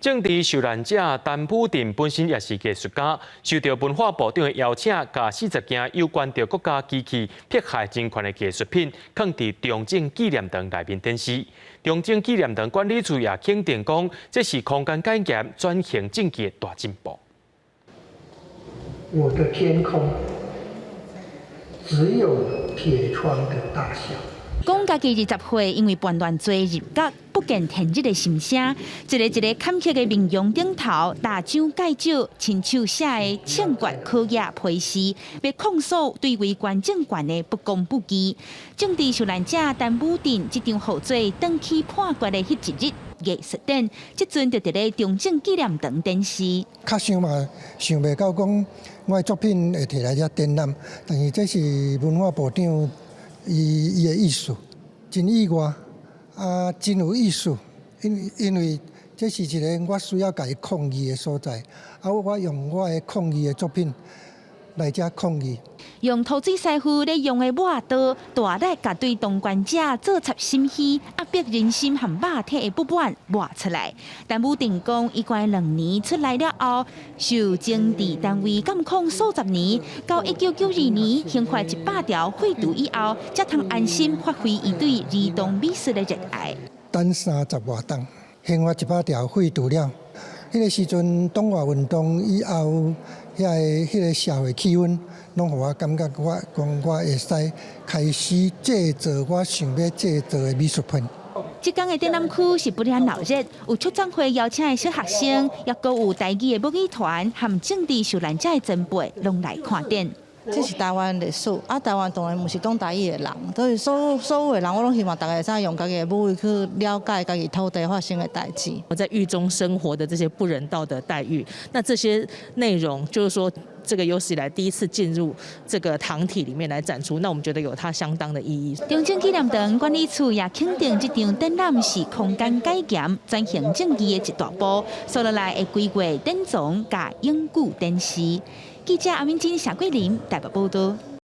政治受難者陳武鎮本身也是藝術家，受著文化部長的邀請，共40件有關著國家機器迫害人權的藝術品，囥佇中正紀念堂內面展示。中正紀念堂管理處也肯定講，這是空間解嚴轉型正義的大進步。我的天空只有鐵窗的大小。講家己20歲，因為叛亂罪入獄，不見天日的心聲，一個一個坎坷的民容頂頭，大蔣介石親手寫的槍決考驗批示，欲控訴對違關政權的不公不義。政治受難者陳武鎮這張號做轉起判決的彼一日藝術展，這陣就佇咧中正紀念堂展示。較想嘛，想袂到講我的作品會提來遮展覽，但是這是文化部長伊伊的意思，真意外，啊，真有意思，因因為這是一个我需要共伊抗議的所在，啊，我用我的抗議的作品來遮抗議。用塗水師傅咧用的抹刀，大力共對當權者做賊心虛、壓迫人心和肉體的不滿抹出來。陳武鎮講，伊關2年出來了後，受政治單位監控數十年，到1992年刑法100條廢除以後，才通安心發揮伊對兒童美術的熱愛。等30外冬，刑法一百條廢除了，彼个時陣黨外運動以後，遐个彼个社會氣氛，攏予我感覺我講我會使開始製作我想欲製作的美術品。這工的展覽區是不斷鬧熱，有促進會邀請的小學生，抑閣有台語的母語團和政治受難者的前輩，攏來看展。這是台灣歷史，啊，台灣當然毋是講台語的人，所以所所有的人，我攏希望大家會使用家己的母語去了解家己土地發生的代誌。我在獄中生活的這些不人道的待遇，那這些內容就是說，這個有史以來第一次進入這個堂體裡面來展出，那我們覺得有它相當的意義。中正紀念堂管理處也肯定這場展覽是空間解嚴轉型正義的一大步，接落來會規劃典藏佮永久展示。記者阿敏金、夏桂林台北報導。